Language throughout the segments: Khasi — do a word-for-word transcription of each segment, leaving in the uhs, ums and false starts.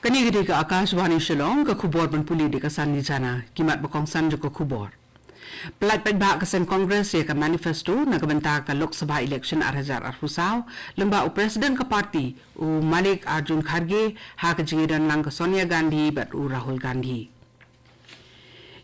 Kane ka dei ka Akashvani Shillong, ka khubor ban pule da ka Sandy Jana, ki mat ba kongsan jong ka khubor. Pyllait paidbah ka seng Congress ïa ka manifesto na ka bynta ka Lok Sabha election ar hajar arphew saw, lyngba u President ka party, u Mallikarjun Kharge, ha ka jingïadon lang ka Sonia Gandhi bad u Rahul Gandhi.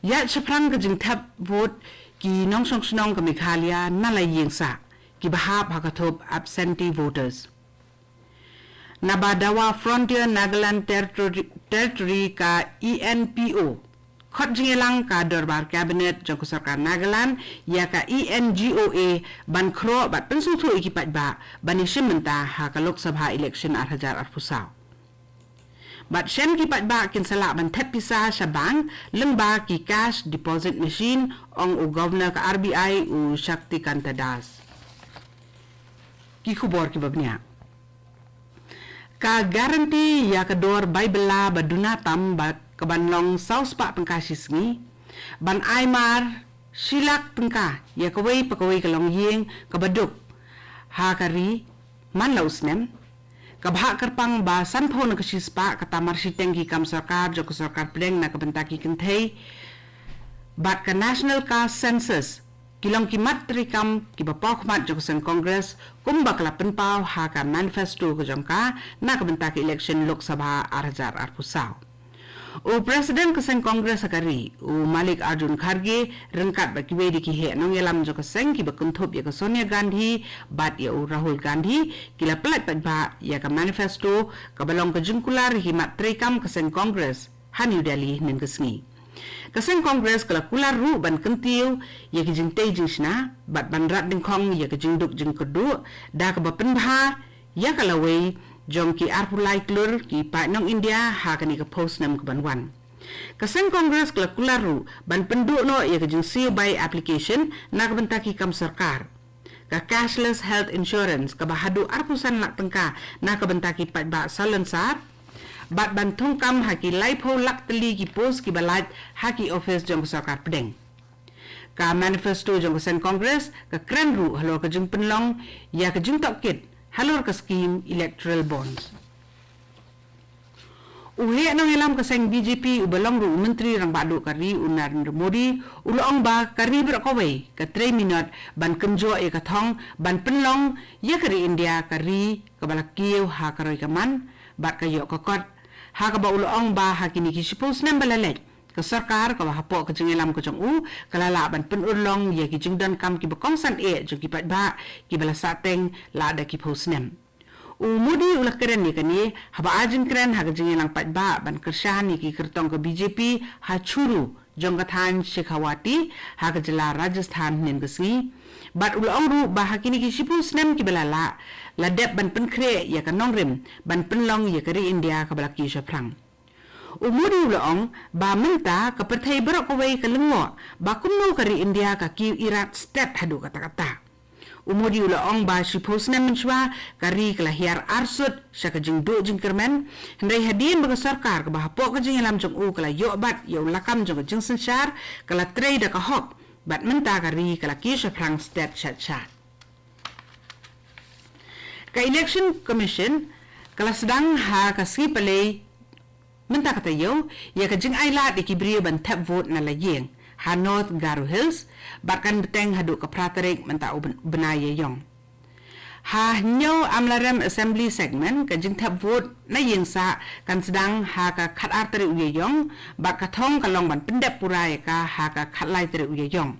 Ïaid shaphrang ka jingthep vote ki nongshong shnong ka Meghalaya na la ïing sah, kiba hap ha ka thup absentee voters. Naba dawa Frontier Nagaland Territory, Territory ka E N P O, khot jingïalang ka dorbar cabinet jong ka sorkar Nagaland ïa ka E N G O A ban khroh bad pynsngewthuh ïa ki paidbah ban ïashim bynta ha ka Lok Sabha election ar hajar arphew saw. Bad shen ki paidbah kin sa lah ban thep pisa sha bank lyngba ki cash deposit machine, ong u Governor ka R B I, u Shaktikanta Das. Ki khubor kiba bniah. Ka guarantee ïa ka dor bai bylla ba duna tam ba ka ban long saw spah tyngka shi sngi, ban ai mar shi lak tyngka ïa kawei pa kawei ka longïing kaba duk ha ka ri man la u snem, ka bhah kyrpang ba sanphew na ka shi spah kata mar shiteng ki kam sorkar jong ka sorkar pdeng na ka bynta ki kynthei, bad ka National Caste Census, ki long ki mat treikam kiba paw khmat jong ka seng Congress, kumba ka la pynpaw ha ka manifesto ka jong ka na ka bynta ka election Lok Sabha ar hajar arphew saw. U President ka seng Congress ha ka ri, u Mallikarjun Kharge, ryngkat bad kiwei de ki heh nongïalam jong ka seng kiba kynthup ïa ka Sonia Gandhi bad ïa u Rahul Gandhi, ki la pyllait paidbah ïa ka manifesto kaba long ka jingkular ïa ki mat treikam ka seng Congress ha New Delhi hynnin ka sngi. Ka seng Congress ka la kular ruh ban kyntiew ïa ki jingtei jingshna bad ban rat dyngkhong ïa ka jingduk jingkyrduh, da kaba pynbha ïa ka lawei jong ki arphew lai klur ki paid nong India ha kane ka phew snem ka ban wan. Ka seng Congress ka la kular ruh ban pynduh noh ïa ka jingsiew bai application na ka bynta ki kam sorkar, ka cashless health insurance kaba haduh arphew san lak tyngka na ka bynta ki paidbah salonsar, bad ban thungkam ha ki laiphew lak tylli ki post kiba lait ha ki office jong ka sorkar pdeng. Ka manifesto jong ka seng Congress ka kren ruh halor ka jingpynlong ïa ka jingtohkit halor ka skim electoral bonds. U heh nongïalam ka seng B J P uba long ruh u Myntri Rangbah Duh ka ri, u Narendra Modi, u la ong ba ka ri baroh kawei ka trei minot ban kynjoh ïa ka thong ban pynlong ïa ka ri India ka ri kaba la kiew ha ka roi ka man bad ka ïoh ka kot, ha kaba u la ong ba ha kine ki shiphew snem ba la leit, ka sorkar kaba hapoh ka jingïalam ka jong u ka la lah ban pynurlong ïa ki jingdonkam kiba kongsan eh jong ki paidbah kiba la sahteng la da ki phew snem. U Modi u la kren ïa kane haba ai jingkren ha ka jingïalang paidbah ban kyrshan ïa ki kyrtong ka B J P ha Churu jong ka thaiñ Shekhawati ha ka jylla Rajasthan hynnin ka sngi. Bad u la ong ruh ba ha kine ki shiphew snem kiba la lah, la dep ban pynkhreh ïa ka nongrim ban pynlong ïa ka ri India kaba la kiew shaphrang. U Modi u la ong ba mynta ka pyrthei baroh kawei ka lyngngoh ba kumno ka ri India ka kiew irat stet haduh katta katta. U Modi u la ong ba shiphew snem mynshuwa ka ri ka la hiar arsut sha ka jingduh jingkyrmen, hynrei hadien ba ka sorkar kaba hapoh ka jingïalam jong u ka la ïoh bat ïa u lakam jong ka jingsynshar, ka la trei da ka hok, bad mynta ka ri ka la kiew shaphrang stet shat shat. Ka Election Commission ka la sdang ha ka sngi Palei mynta ka taïew ïa ka jingailad ïa ki briew ban thep vote na la ïing ha North Garo Hills, bad kan bteng haduh ka phra tarik mynta u bn-, bnai ïaïong. Ha Hynñiew Amlarem Assembly Segment ka jingthep vote na ïing sah kan sdang ha ka khatar tarik u ïaïong, bad ka thong ka long ban pyndep pura ïa ka ha ka khatlai tarik u ïaïong.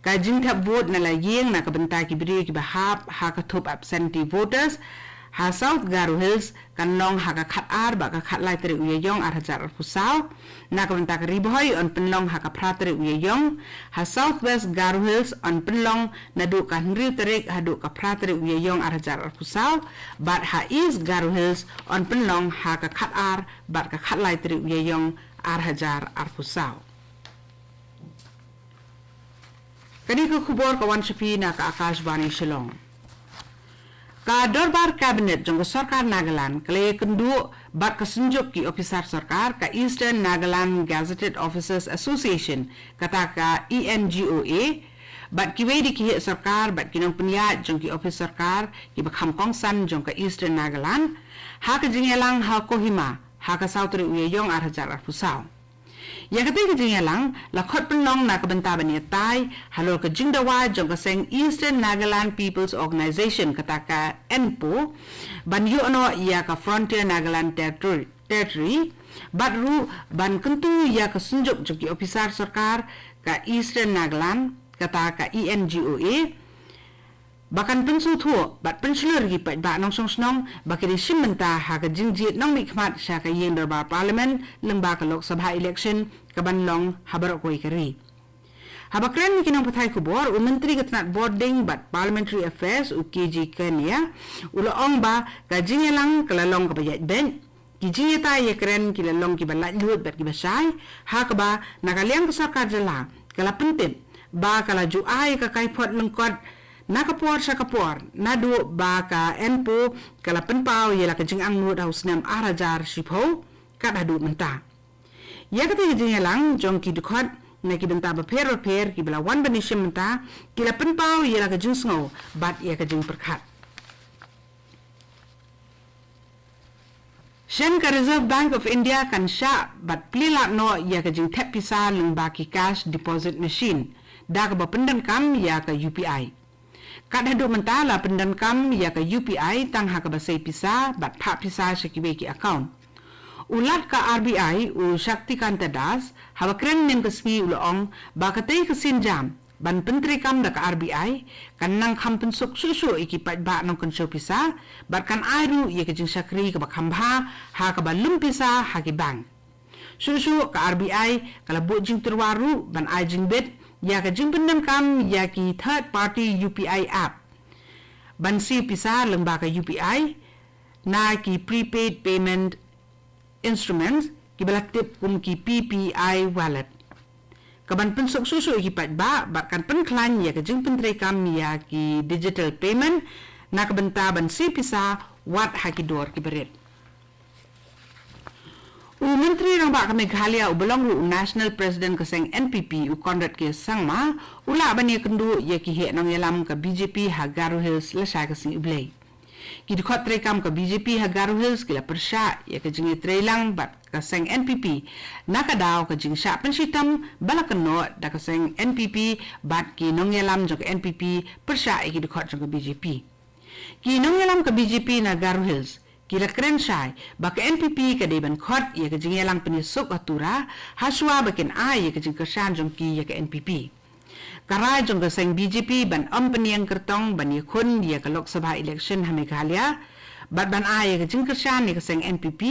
Ka jingthep vote na la ïing na ka bynta ki briew kiba hap ha ka thup absentee voters ha South Garo Hills kan long ha ka khatar bad ka khatlai tarik u ïaïong ar hajar arphew saw. Na ka bynta ka Ri Bhoi yn pynlong ha ka phra tarik u ïaïong, ha South West Garo Hills yn pynlong naduh ka hynriew tarik haduh ka phra tarik u ïaïong ar hajar arphew saw, bad ha East Garo Hills yn pynlong ha ka khatar bad ka khatlai tarik u ïaïong ar hajar arphew saw. Kane ka khubor ka wan sha phi na ka Akashvani Shillong. Ka dorbar cabinet jong ka sorkar Nagaland ka la ïakynduh bad ka synjuk ki ophisar sorkar ka Eastern Nagaland Gazetted Officers Association, kata ka E N G O A, bad kiwei de ki heh sorkar bad ki nongpynïaid jong ki ophis sorkar kiba kham kongsan jong ka Eastern Nagaland ha ka jingïalang ha Kohima, ha ka saw tarik u Ïaïong ar hajar arphew saw. Ïa katei ka jingïalang la khot pynlong na ka bynta ban ïatai halor ka jingdawa jong ka seng Eastern Nagaland People's Organisation, kata ka ENPO, ban ïoh noh ïa ka Frontier Nagaland Territory, Territory, bad ruh ban kyntu ïa ka synjuk jong ki ophisar sorkar ka Eastern Nagaland, kata ka E N G O A, ba kan pynsngewthuh bad pynshlur ïa ki paidbah nongshong shnong ba kin ïashim bynta ha ka jingjied nongmihkhmat sha ka ïing dorbar Parliament lyngba ka Lok Sabha election ka ban long ha baroh kawei ka ri. Haba kren ïa ki nongpathai khubor, u Myntri ka tnat Bording bad Parliamentary Affairs, u K J Kania, u la ong ba ka jingïalang ka la long kaba ïaid beit. Ki jingïatai ïakren ki la long kiba laitluid bad kiba shai, ha kaba na ka liang ka sorkar jylla ka la pyntip ba ka la ju ai ka kaiphod lyngkot na ka por sha ka por, naduh ba ka ENPO ka la pynpaw ïa la ka jingangnud ha u snem ar hajar shiphew kat haduh mynta. Ïa katei ka jingïalang jong ki dkhot na ki bynta bapher bapher kiba la wan ban ïashim bynta, ki la pynpaw ïa la ka jingsngew bad ïa ka jingpyrkhat. Shen ka Reserve Bank of India kan shah bad plie lad noh ïa ka jingthep pisa lyngba ki cash deposit machine, da kaba pyndonkam ïa ka U P I. Kat haduh mynta la pyndonkam ïa ka U P I tang ha kaba sei pisa bad phah pisa sha kiwei ki account. U Lat ka R B I, u Shaktikanta Das, haba kren mynne ka sngi u la ong ba katei ka sienjam ban pyntreikam da ka R B I kan nang kham pynsuk shuh shuh ïa ki paidbah nongkynshew pisa, bad kan ai ruh ïa ka jingshakri kaba kham bha ha kaba lum pisa ha ki bank. Shuh shuh ka R B I ka la buh jingtyrwa ruh ban ai jingbit ïa ka jingpyndonkam ïa ki third party U P I app ban siew pisa lyngba ka U P I na ki prepaid payment instruments kiba la tip kum ki P P I wallet, ka ban pynsuk shuh shuh ïa ki paidbah bad kan pynkhlaiñ ïa ka jingpyntreikam ïa ki digital payment na ka bynta ban siew pisa wat ha ki dor kiba rit. U Myntri Rangbah ka Meghalaya uba long ruh u National President ka seng N P P, u Conrad K Sangma, u lah ban ïakynduh ïa ki heh nongïalam ka B J P ha Garo Hills lashai ka sngi U Blei. Ki dkhot treikam ka B J P ha Garo Hills ki la pyrshah ïa ka jingïatreilang bad ka seng N P P na ka daw ka jingshah pynshitom ba la kynnoh da ka seng N P P bad ki nongïalam jong ka N P P pyrshah ïa ki dkhot jong ka B J P. Ki nongïalam ka B J P na Garo Hills ki la kren shai ba ka N P P ka dei ban khot ïa ka jingïalang pynïasuk ha Tura, ha shuwa ba kin ai ïa ka jingkyrshan jong ki ïa ka N P P. Ka rai jong ka seng B J P ban ym pynïeng kyrtong ban ïakhun ïa ka Lok Sabha election ha Meghalaya bad ban ai ïa ka jingkyrshan ïa ka seng N P P,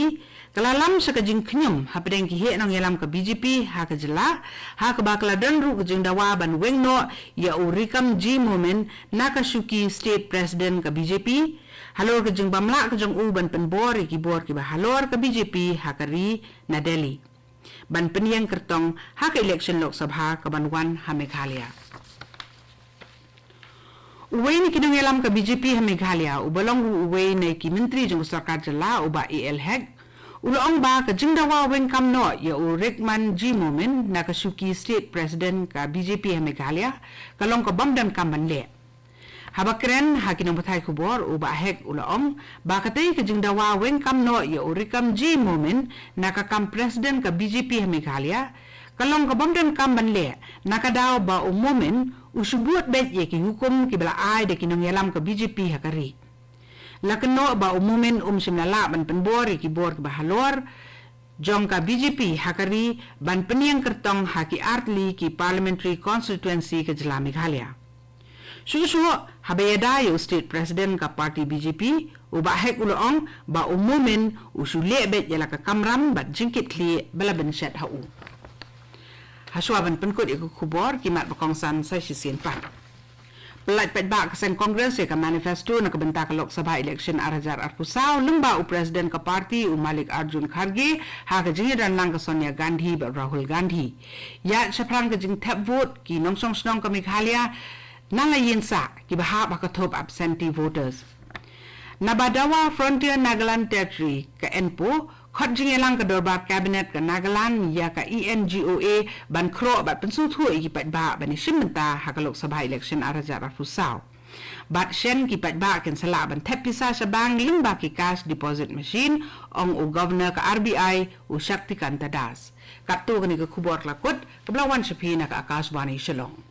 ka la lam sha ka jingkhñium hapdeng ki heh nongïalam ka B J P ha ka jylla, ha kaba ka la don ruh ka jingdawa ban weng noh ïa u Rikam G Momin na ka shuki State President ka B J P halor ka jingbymlah ka jong u ban pynbor ïa ki bor kiba halor ka B J P ha ka ri na Delhi ban pynïeng kyrtong ha ka election Lok Sabha ka ban wan ha Meghalaya. Uwei na ki nongïalam ka B J P ha Meghalaya, uba long ruh uwei na ki myntri jong ka sorkar jylla, u Bah A L Hek, u la ong ba ka jingdawa weng kam noh ïa u Rikam G Momin na ka shuki State President ka B J P ha Meghalaya ka long ka bym donkam ban leh. Haba kren ha ki nongpathai khubor, u Bah Hek u la ong ba katei ka jingdawa weng kam noh ïa u Rikam G Momin na ka kam President ka B J P ha Meghalaya ka long ka bym donkam ban leh, na ka daw ba u Momin u shu bud beit ïa ki hukum kiba la ai da ki nongïalam ka B J P ha ka ri. La kynnoh ba u Momin um shym la lah ban pynbor ïa ki bor kiba halor jong ka B J P ha ka ri ban pynïeng kyrtong ha ki artylli ki parliamentary constituency ka jylla Meghalaya. Shuh shuh haba ïada ïa u State President ka party B J P, u Bah Hek u la ong ba u Momin u shu leh beit ïa la ka kamram bad jingkitkhlieh ba la bynshet ha u. Ha shuwa ban pynkut ïa ka khubor, ki mat ba kongsan sa shisien pat. Pyllait paidbah ka seng Congress ïa ka manifesto na ka bynta ka Lok Sabha election ar hajar arphew saw lyngba u President ka party u Mallikarjun Kharge ha ka jingïadonlang ka Sonia Gandhi bad Rahul Gandhi. Ïaid shaphrang ka jingthep vote ki nongshong shnong ka Meghalaya na la ïing sah kiba hap ha ka thup absentee voters. Naba dawa Frontier Nagaland Territory ka ENPO, khot jingïalang ka dorbar cabinet ka Nagaland ïa ka E N G O A ban khroh bad pynsngewthuh ïa ki paidbah ban ïashim bynta ha ka Lok Sabha election ar hajar arphew saw. Bad shen ki paidbah kin sa lah ban thep pisa sha bank lyngba ki cash deposit machine, ong u Governor ka R B I, u Shaktikanta Das. Katto kane ka khubor ka la kut, kaba la wan sha phi na ka Akashvani Shillong.